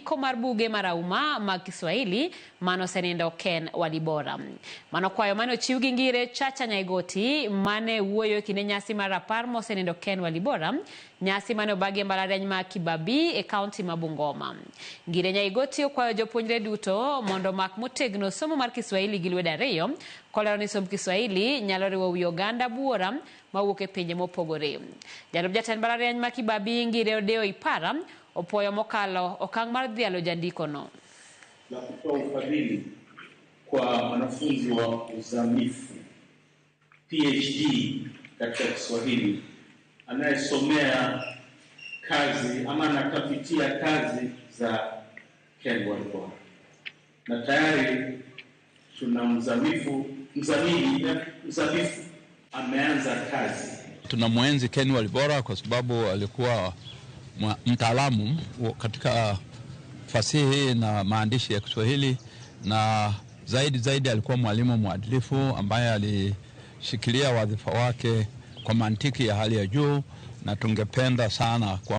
jandiko mar buge marahuma mag Kiswahili mane osenindo Ken Walibora. Mano kwayo mane ochiw gi Ngire Chacha Nyaigoti mane wuoyo e kinde nyasi mar rapar mosenindo Ken Walibora, nyasi mane obagi e mbalariany ma Kibabii e kaunti ma Bungoma. Ngire Nyaigoti okwayo jopuonjre duto mondo omak motegno somo mar Kiswahili gi lwedo ariyo, kolero ni somb Kiswahili nyalo riwo wi oganda buora mawuok e pinje mopogore. Jalup jatend mbalariany ma Kibabii Ngire Odeo Ipara opuoyo mokalo okang' mar dhialo jandikono. La kutoa ufadhili kwa wanafunzi wa uzamifu PhD katika Kiswahili anayesomea kazi ama anatafitia kazi za Ken Walibora, na tayari tuna mzamifu mzamili mzamifu ameanza kazi. Tunamwenzi Ken Walibora kwa sababu alikuwa mtaalamu katika fasihi na maandishi ya Kiswahili, na zaidi zaidi alikuwa mwalimu mwadilifu ambaye alishikilia wadhifa wake kwa mantiki ya hali ya juu, na tungependa sana kwa